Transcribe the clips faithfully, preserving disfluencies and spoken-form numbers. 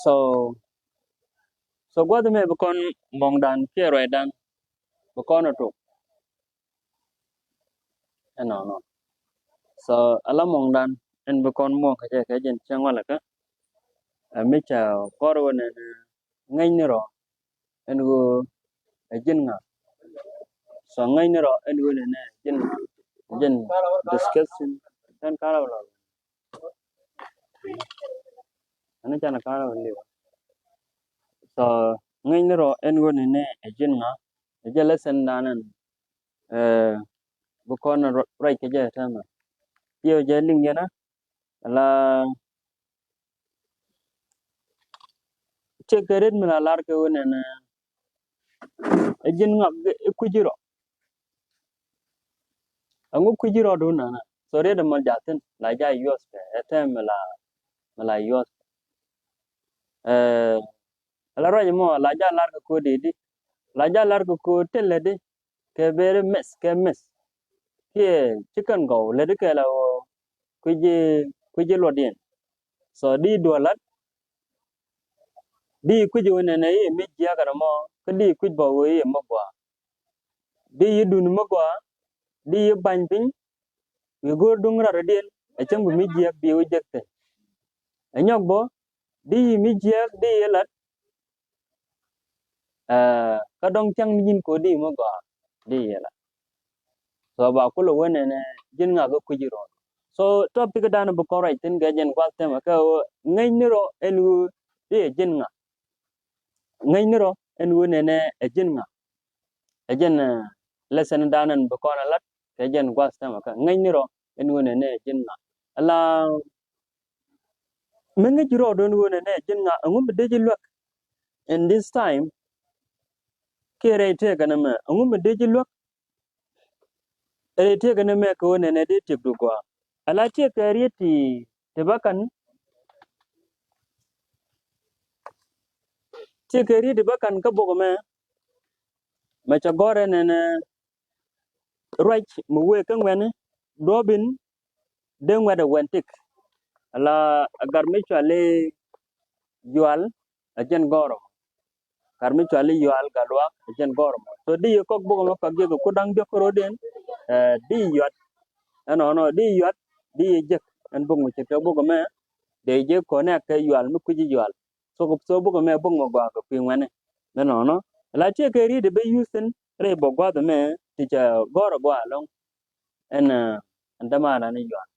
So, so gua̱th mɛ bi kɔn muɔ̱ŋdan kiɛ ruacdan bi kɔn ɛ tok. Ɛnɔnɔ. So ala muɔ̱ŋdan ɛn bi kɔn muɔ̱ŋ kɛ jɛ kɛ jɛn cäŋ walɛ kä. Ɛ mi ca kɔr wä nɛn ŋäcni rɔ ɛn ɣöö ɛ ji̱n ŋa. So ŋäcni rɔ ɛn ɣöö nɛn ɛ ji̱n ŋa. Jɛn discussion. Kɛn karɛ wä lɔ. Ɛn canɛ karɛ wä liw. So ŋäcni rɔ ɛn ɣöö nɛn ɛ ji̱n ŋa. Ɛ jɛ lesson dan ɛn. Ɛ bi kɔn ruac kɛ jɛ tɛmɛ. Yɛ jɛ liŋ yɛn a la. Cɛ kɛ ret mi la lar kɛ ɣöö nɛn ɛ ji̱n ŋa ɛ kui̱ci rɔ. Ɛŋu kui̱ci rɔ dun nana. So riet ɛmɔ jathin la ja yuɔth kɛ ɛ tɛm mi la mi la yuɔth. Ɛ la ruac ɛmɔ la ja lar kɛ ko̱o̱t di di la ja lar kɛ ko̱o̱t tin lɛ di. Kɛ beri meth kɛ meth kiɛ ci kɛn gɔw lɛ di kɛ la ɣöö kui̱ci kui̱ci luɔtdiɛn. So di duɔlat di kui̱ci wä nɛnɛ i̱ mi jiäk ɛn ɛmɔ kä di kui̱c bä ɣöö i̱ mi gɔaa. Di yi dun mi gɔaa di yi bany piny. Wi̱i̱ go̱o̱r duŋ rat rɔ̱diɛn ɛ cäŋ bi mi jiäk bi wä jek thi̱n. Ɛ nyɔk bä di yi mi jiäk di yi lat. Ɛ kä dɔ̱ŋ cäŋ ni ji̱n ko̱ di mi gɔaa di yi lat. So ba kulɛ wen ɛn ɛ ji̱n ŋa kä kui̱ci rɔ̱. So topic dan bi kɔn ruac thi̱n kɛ jɛn gua̱th tɛmɛ kɛ ɣöö ŋäcni rɔ ɛn ɣöö di ɛ ji̱n ŋa. Ŋäcni rɔ ɛn ɣöö nɛnɛ ɛ ji̱n ŋa. Ɛ jɛn lesson dan ɛn bi kɔn a lat kɛ jɛn gua̱th tɛmɛ kä ŋäcni rɔ ɛn ɣöö nɛnɛ ɛ ji̱n ŋa. Ala mi ŋäc rɔ dɔn ɣöö nɛnɛ ɛ ji̱n ŋa ɛŋu mi dee ji̱ luäk. In this time kiɛ rɛy tëëkɛ nɛmɛ ɛŋu mi dee ji̱ luäk. Rɛy tëëkɛ nɛmɛ kɛ ɣöö nɛnɛ dee tiɛkdu gɔaa. Ala tiɛkɛ riet ti ti bä kan. Tiɛkɛ riet ti bä kan kä bok ɛmɛ. Mɛ cɛ gɔ̱rɛ nɛnɛ ruac mi wee kä ŋuɛni duɔ̱ɔ̱p in dee ŋuɛt ɛ wɛn tik. Ala gat mi cuali yual ɛ jɛn gɔ̱rɔ. Gat mi cuali yual gat luaak ɛ jɛn gɔ̱rɔ mɔ. So di yi kɔk bok ɛmɔ kɔk jek ku da̱ŋ diɔk kä ro̱diɛn. Ɛ di yuat ɛnɔnɔ di yuat di yi jek ɛn bok mi cɛ kɛ bok ɛmɛ. Dee jek kɔnɛ kɛ yual mi kui̱ci yual. So kɛ so buk ɛmɛ buk mɛ gɔaa kɛ kui̱ ŋuɛni. Mɛ nɔnɔ la tiɛ kɛ riet i̱ ben yuth thi̱n rɛy bä gua̱th ɛmɛ ti cɛ gɔ̱r ɛ gɔaa ɛlɔ̱ŋ. Ɛn ɛn dämaana ni yuan.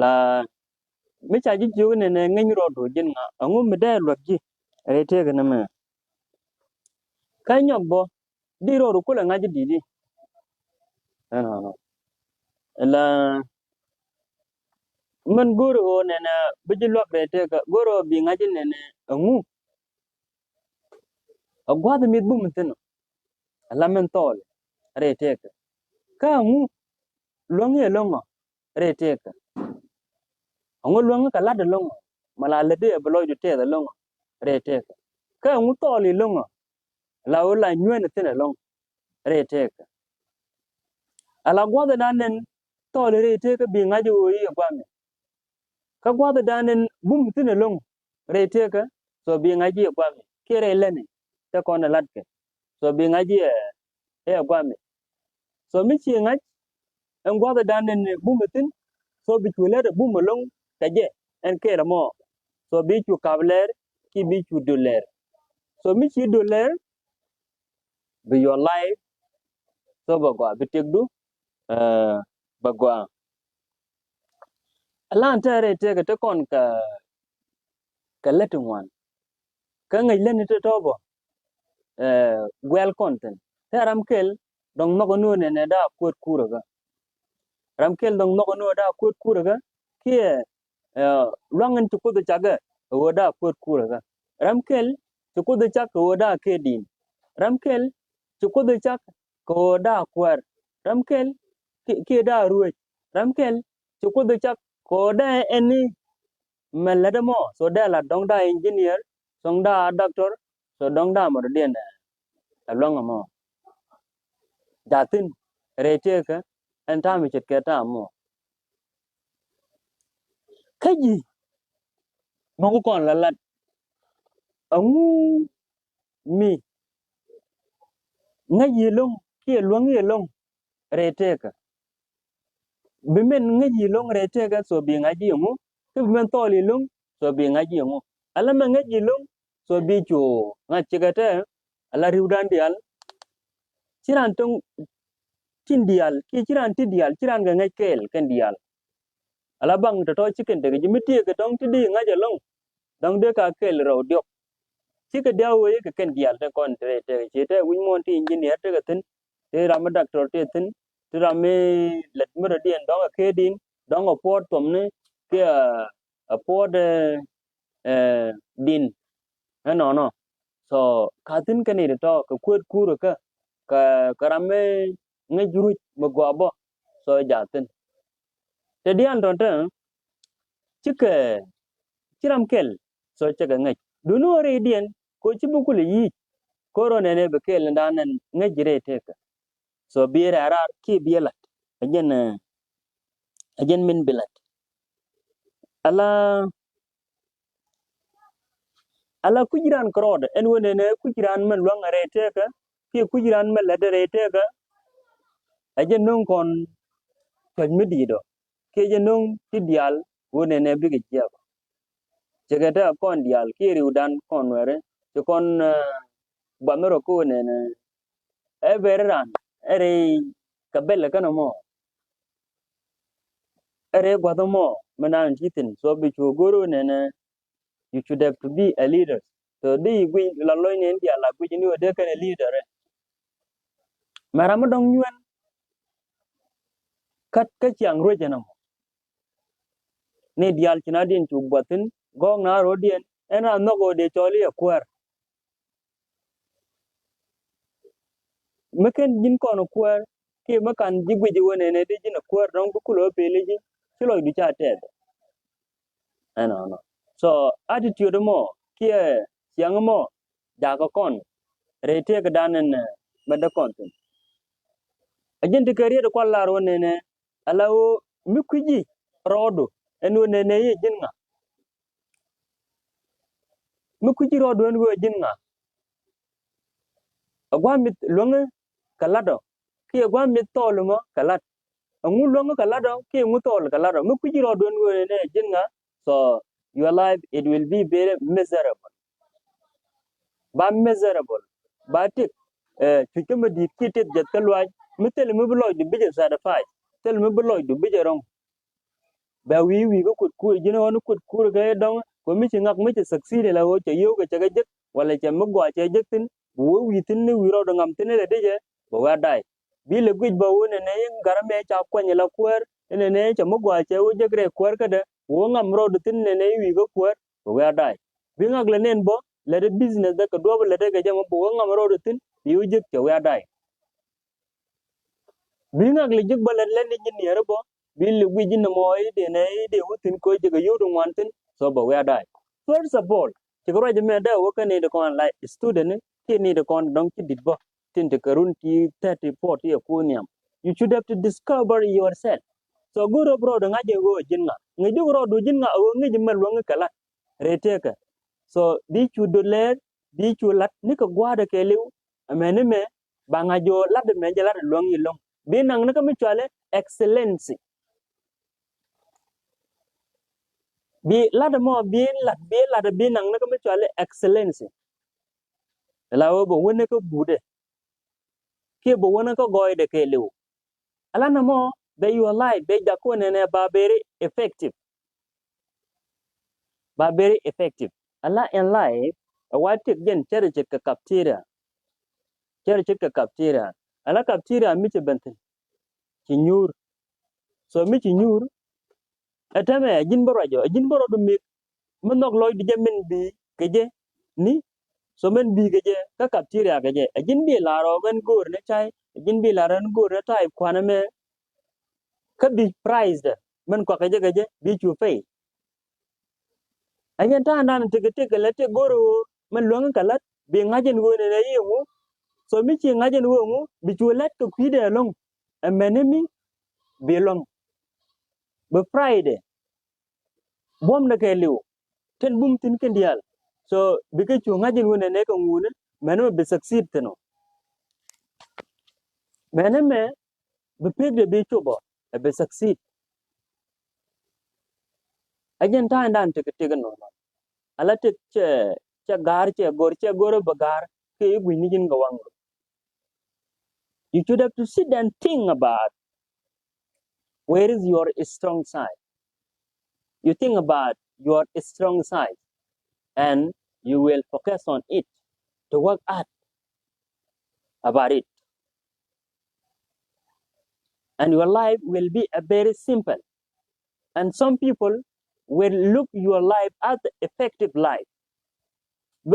La mi ca ji̱ jiök nɛnɛ ŋäcni rɔ do̱ ji̱n ŋa ɛŋu mi dee luäk ji̱ rɛy tëëkɛ ni mɛ. Kä nyɔk bä di rɔɔdu kulɛ ŋa̱c i̱ di̱t i̱. Ɛnɔnɔ la min go̱o̱ri ɣöö nɛnɛ bi ji̱ luäk rɛy tëëkä go̱o̱ri ɣöö bi ŋa̱c i̱ nɛnɛ ɛŋu. Ɛ gua̱th mi̱th bum thi̱n ɔ ala min thɔɔl rɛy tëëkä. Kä ɛŋu luäŋ i̱ ɛlɔ̱ŋ ɔ rɛy tëëkä. Ɛŋu luäŋ kɛ la̱t ɛlɔ̱ŋ ɔ mɛ la lät i̱ ɛ bi lɔcdu tɛth ɛlɔ̱ŋ ɔ rɛy tëëkä. Kä ɛŋu thɔɔl i̱ ɛlɔ̱ŋ ɔ la ɣöö la nyuɛn thi̱n ɛlɔ̱ŋ rɛy tëëkä. Ala gua̱thdan nɛn thɔɔl rɛy tëëkä bi ŋa̱c ɣöö i̱ ɛ gua̱mi. Kä gua̱thdan nɛn bum thi̱n ɛlɔ̱ŋ rɛy tëëkä so bi ŋa̱c i̱ ɛ gua̱mi kiɛ rɛy lätni te kɔn ɛ la̱tkɛ. So bi ŋa̱c i̱ ɛ gua̱mi. So mi ci ŋa̱c ɛn gua̱thdan nɛn bum thi̱n so bi cu lät ɛ bum ɛlɔ̱ŋ kɛ jɛ ɛn kɛɛl ɛmɔ. So bi cu kap lɛr ki bi cu dul lɛr. So mi ci dul lɛr bi your life so bɛ gɔaa bi tiɛkdu bɛ gɔaa. Ɛlan tɛɛrɛ tëëkɛ te kɔn kɛ kɛ lät ti ŋuan. Kä ŋäc lätni te tɔ̱ bä guɛl kɔn thi̱n te ram kɛl dɔ̱ŋ nhɔk ɛn ɣöö nɛnɛ da̱a̱ kuäät kuurä kä. Ram kɛl dɔ̱ŋ nhɔk ɛn ɣöö da̱a̱ kuäät kuurä kä kiɛ luaŋ in ci Kuoth ɛ cak ɛ ɣöö da̱a̱ kuäät kuurä kä. Ram kɛl ci Kuoth ɛ cak kɛ ɣöö da̱a̱ kɛ di̱i̱n. Ram kɛl ci Kuoth ɛ cak kɛ ɣöö da̱a̱ kuäär. Ram kɛl kiɛ da̱a̱ ruëëc. Ram kɛl ci Kuoth ɛ cak kɛ ɣöö da̱a̱ ɛn ni mɛ lät ɛmɔ so dee la dɔ̱ŋ da̱a̱ engineer, dɔ̱ŋ da̱a̱ doctor, so dɔ̱ŋ da̱a̱ mɔtɔdiɛn ɛ luäŋ ɛmɔ. Jathin rɛy tëëkä ɛn ta̱a̱ mi ce̱tkɛ ta̱a̱ mɔ. Kä ji̱ mɔk kɔn la lat Ɛŋu mi ŋäc yi lo̱ŋ kiɛ luäŋ yi lo̱ŋ rɛy tëkä? Bi min ŋäc yi lo̱ŋ rɛy tëkä, so bi ŋa̱c yi ŋu? Kä bi min thɔɔl yi lo̱ŋ, so bi ŋa̱c yi ŋu? Ala mɛ ŋäc yi lo̱ŋ, so bi cu ŋa̱c cikɛ tɛ. Ala ri̱wdan diaal, ci raan töŋ tin diaal kiɛ ci raan ti diaal, ci raan kɛ ŋäc kɛɛl kɛn diaal. Ala baŋ tɔ̱tɔ̱ ci kɛn tekɛ ji̱ mi tiee kɛ dɔ̱ŋ ti di ŋa̱c ɛlɔ̱ŋ, dɔ̱ŋ dee ka kɛɛl rɛw diɔ̱k. Cikɛ diaal wee kɛ kɛn diaal te kɔn te te ci te wi̱c muɔ̱ɔ̱n ti engineer tekɛ thi̱n, ti ram mi doctor tekɛ thi̱n, ti ram mi lɛt mi rɔ diɛn dɔ̱ŋ ɛ kee din, dɔ̱ŋ ɛ puɔt thuɔmni kiɛ ɛ puɔt ɛ din. Ɛnɔnɔ. So ka thi̱n kɛ ni tɔ̱ kɛ kuet kuur kä kɛ kɛ ram mi ŋäc ruc mi gɔaa bä. So ja thi̱n te diaal tɔ̱ te cikɛ ci ram kɛl. So cɛ kɛ ŋäc duni wä rɛy diɛn ko ci bi kulɛ yic. Ko rɔ nɛnɛ bi kɛl ni dan nɛn ŋäc rɛy tëkä. So bi rɛɛ raar kiɛ bi lat. Ɛ jɛn ɛ jɛn min bi lat. Ala ala kuc raan kɛ rɔɔdɛ ɛn wen ɛn ɛ kuc raan mɛ luaŋ rɛy tëkä kiɛ kuc raan mɛ lɛt rɛy tëkä. Ɛ jɛ no̱ŋ kɔn cuac mi di̱i̱t ɔ kiɛ jɛ no̱ŋ ti diaal wen ɛn ɛ bikɛ jiɛk. Cɛ kɛ te kɔn diaal kiɛ ri̱wdan kɔn wɛri ci kɔn buamɛ rɔ ko̱ wen ɛn ɛ ɛ beri ran ɛ rɛy kɛ bɛl kɛn mɔ. Ɛ rɛy gua̱th mɔ mi nan ti thi̱n so bi cu go̱r wen ɛn ɛ you should have to be a leader. So di guic la lo̱ny ni in diaal la guic ni wä dee kɛn a leader ɛ. Mɛ ram mi dɔ̱ŋ nyuɛn kä kä ciaŋ ruec ɛn ɛmɔ. Ni diaal ci na diɛn cu buɔthin gɔɔk na ro̱diɛn ɛn ran nhɔk wä dee cɔl i̱ a kuäär. Mi ken ji̱n kɔn kuäär kiɛ mi kan ji̱ guic iwä nɛnɛ di ji̱n a kuäär dɔ̱ŋ bi kulɛ wä peli ji̱ ci lɔcdu ca tɛth. Ɛnɔnɔ. So attitude mɔ kiɛ ciɛŋ mɔ jakä kɔn rɛy tëkä dan ɛn mɛ dee kɔn thi̱n. A ji̱n ti kɛ riet kual lar wä nɛnɛ ala wä mi kui̱ci rɔɔdu ɛn wä nɛnɛ i̱ ji̱n ŋa? Mi kui̱ci rɔɔdu ɛn wä ji̱n ŋa? A gua̱a̱ mi luäŋä kɛ lat ɔ kiɛ gua̱a̱ mi thɔɔl mɔ kɛ lat. Ɛŋu luäŋä kɛ lat ɔ kiɛ ŋu thɔɔl kɛ lat ɔ? Mi kui̱ci rɔɔdu ɛn wä nɛnɛ ji̱n ŋa? So your life it will be very miserable. Ba miserable, ba tik cuc kä mi di̱i̱t kiɛ teth jɛth kä luaac mi thil mi bi lɔcdu bi jɛ satisfy, thil mi bi lɔcdu bi jɛ rɔ̱ŋ. Bɛ wi̱i̱ wi̱i̱ kä kuet kuur ji̱n ɣɔn kuet kuur kɛ dɔ̱ŋ kɛ mi ci ŋak mi ci succeed la ɣöö cɛ yio̱w kɛ cɛ kɛ jek wala cɛ mi gɔaa cɛ jek thi̱n. Bi wee wi̱i̱ thi̱n ni wi̱i̱ rɔɔdu ŋam thi̱n ilɛ dicɛ bɛ wee a day. Bi lɛ guic bä wee nɛnɛ i̱ gat amɛ ca kuany ila kuäär inɛnɛ cɛ mi gɔaa cɛ wee jek rɛy kuäär kädɛ. Bi wee ŋam rɔɔdu thi̱n nɛnɛ i̱ wi̱i̱ kä kuäär bɛ wee a day. Bi ŋak lɛ nɛn bä lɛ dee business dɛ kɛ duɔ̱ɔ̱p lɛ dee kɛ jɛ mɔ bi wee ŋam rɔɔdu thi̱n bi wee jek cɛ wee a day. Bi ŋak lɛ jek bä lɛ lɛn ni nyin niɛɛri bä bi lɛ guic inɛ mɔ i̱ dee nɛ i̱ dee wä thi̱n kɛ jek a yio̱w di ŋuan thi̱n. So bɛ wee a day. First of all, cikɛ ruac mɛ dee wä kɛ ni di kɔn la student kiɛ ni di kɔn dɔ̱ŋ ci di̱t bä tin ti kɛ run ti thirty forty a ku nhiam. You should have to discover yourself. So go̱r rɔ bi rɔɔdu ŋa̱c jɛ ɣöö ji̱n ŋa ŋäc di rɔɔdu ji̱n ŋa ɣöö ŋäc mɛ luäŋ kɛ lat rɛy tëkä. So bi cu dot lɛɛr bi cu lat ni kɛ gua̱a̱dɛ kɛ li̱w. Ɛmɛni mɛ ba ŋa̱c jɛ ɣöö lat mɛ jɛ lat luäŋ i̱ lo̱ŋ bi naŋ ni kä mi cuali excellency. Bi lat mɔ bi lat bi lat bi naŋ ni kä mi cuali excellency. La wee bɛ wä ni kä guudɛ kiɛ bɛ wä ni kä gɔɔydɛ kɛ li̱w. Ala nɛ mɔ bɛ your life bɛ jak kuɔn nɛnɛ ba very effective. Ba very effective. Ala in life ɛ wa tik jɛn cɛrɛ ce̱tkɛ cafeteria. Cɛrɛ ce̱tkɛ cafeteria. Ala cafeteria mi ci ben thi̱n ci nyuur. So mi ci nyuur ɛ tɛmɛ ɛ ji̱n bä ruacɔ ɛ ji̱n bä rɔɔdu mi mi nhɔk lɔcdu jɛ min bi kɛ jɛ ni. So min bi kɛ jɛ kä cafeteria kɛ jɛ ɛ ji̱n bi lar ɔ mɛn go̱o̱r ni cay ɛ ji̱n bi lar ɛn go̱o̱r ni tay kuanɛ mɛ. Kä bi price dɛ mɛn kuak kɛ jɛ kɛ jɛ bi cu pay. Ɛ jɛn ta̱a̱ nan tekɛ tekɛ lɛ tek go̱o̱r ɣöö mɛn luäŋ kɛ la̱t bi ŋa̱c ɛn ɣöö nɛnɛ i̱ ŋu. So mi ci ŋa̱c ɛn ɣöö ŋu bi cu la̱t kɛ kui̱dɛ ɛlɔ̱ŋ. Ɛ mɛni mi bi lɔ̱ŋ bi Friday. Buɔ̱mdɛ kɛ li̱w tin bum thi̱n kɛn diaal. So bikɛ cu ŋa̱c in wun ɛ nɛ kɛ ŋuni mɛn mɛ bi succeed thin ɔ. Mɛn mɛ bi pek de bi cop ɔ ɛ bi succeed. Ɛ jɛn ta̱a̱ in dan tek tek nɔ nɔ ala tek cɛ cɛ ga̱r cɛ gor cɛ gor ɛ bi ga̱r kɛ i̱ gui̱ni ji̱n kɛ waŋ. You should have to sit and think about where is your strong side. You think about your strong side and you will focus on it to work out about it. And your life will be a very simple. And some people will look your life as effective life.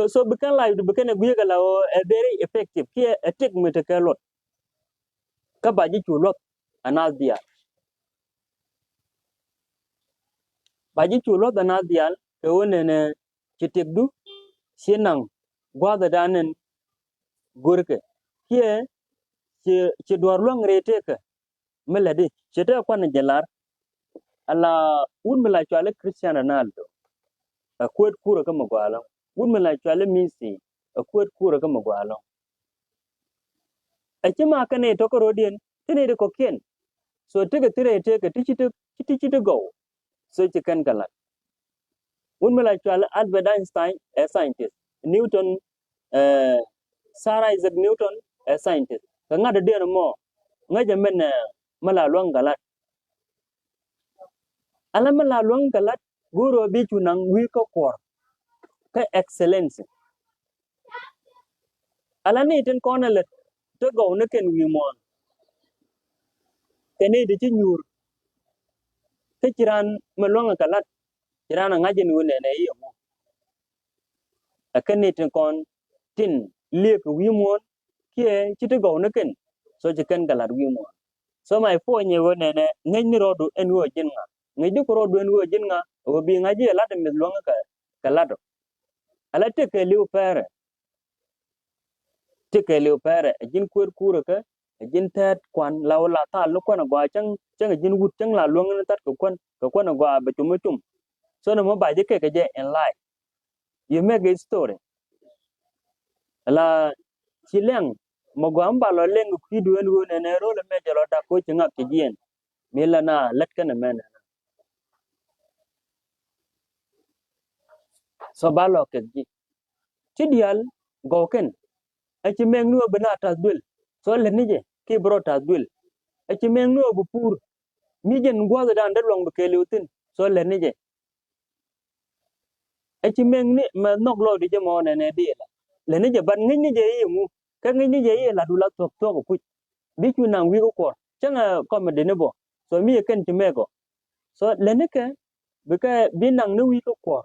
So bi kɛn life bi kɛn a gui̱i̱ kɛ la ɛ very effective kiɛ ɛ tek mi tekɛ luɔth. Kä ba ji̱ cu luɔth anath diaal. Ba ji̱ cu luɔth anath diaal kɛ ɣöö nɛnɛ ci tekdu ci naŋ gua̱a̱thɛ dan nɛn görkɛ kiɛ ci ci duɔ̱ɔ̱r luäŋ rɛy tekɛ. Mi lätdi ci te kuan jɛ lar ala wut mi la cuali Cristiano Ronaldo. A kuet kurɛ kä mi gɔaa lɔŋ. Wut mi la cuali Messi a kuet kurɛ kä mi gɔaa lɔŋ. A ci ma kɛn i̱ tɔkä rɔ̱diɛn ti ni di kɔkiɛn. So tekɛ thirɛ tekɛ ti ci ti gɔw. So ci kɛn kɛ lat. Wun mi la cual Albert Einstein ɛ scientist. Newton, Sir Isaac Newton ɛ scientist. Kɛ ŋa̱t dee mɔ ŋäcɛ mɛn mi la luäŋ kɛ lat. Ala mi la luäŋ kɛ lat go̱o̱rɔ bi cu naŋ wi̱i̱ kä kuɔr kä excellence. Ala ni tin kɔn a lät te gɔw ni kɛn wi̱i̱ muɔ̱ɔ̱n. Kɛ ni ti ci nyuur kä ci raan mi luäŋ kɛ lat ci raan a ŋa̱c in wi̱i̱ nɛnɛ i̱ ɛŋu. Ɛ kɛn ni tin kɔn tin liek wi̱i̱ muɔ̱ɔ̱n kiɛ ci ti gɔw ni kɛn. So ci kɛn kɛ lat wi̱i̱ muɔ̱ɔ̱n. So my point ɛ ɣöö nɛnɛ ŋäcni rɔɔdu ɛn ɣöö ji̱n ŋa. Ŋäcdi ku rɔɔdu ɛn ɣöö ji̱n ŋa ɛ ɣöö bi ŋa̱c i̱ ɛ lat ɛ mith luäŋ kɛ kɛ lat ɔ. Ala tekɛ li̱w pɛrɛ. Tekɛ li̱w pɛrɛ ɛ ji̱n kuer kurɛ kä ɛ ji̱n tɛɛt kuan la wä la thal ni kuan ɛ gɔaa cäŋ cäŋ ɛ ji̱n wut cäŋ la luäŋ ni that kɛ kuan kɛ kuan ɛ gɔaa bɛ cum mi cum. So nɛ mɔ ba ji̱ kɛ kɛ jɛ in life. You make a story. La ci lɛŋ mɛ gɔaa mi ba lɔ lɛŋ kɛ kui̱du ɛn ɣöö nɛnɛ ro̱l ɛmɛ jɛ lɔ dak ko̱ ci ŋak kɛ jiɛn. Mi la na lät kɛn ɛmɛ nɛnɛ. So ba lɔ kɛ ji̱ ci diaal gɔw kɛn. Ɛ ci mɛŋ ni ɣöö bi na tath duël. So lät ni jɛ ki bi rɔ tath duël. Ɛ ci mɛŋ ni ɣöö bi puur. Mi jɛn gua̱th dan dee luɔ̱ŋ bi kɛɛliw thi̱n. So lät ni jɛ. Ɛ ci mɛŋ ni mɛ nhɔk lɔɔk di jɛ mɔ nɛnɛ di la lɛ ni jɛ ban ŋi̱ny ni jɛ i̱ ŋu kɛ ŋi̱ny ni jɛ i̱ la du la thuɔ̱k thuɔ̱k kuc. Bi cu naŋ wi̱i̱ kä kuɔr cäŋ ɛ kɔmɛ di ni bɔ. So mi ɛ kɛn ci mɛk ɔ. So lɛ ni kɛ bi kɛ bi naŋ ni wi̱i̱ kä kuɔr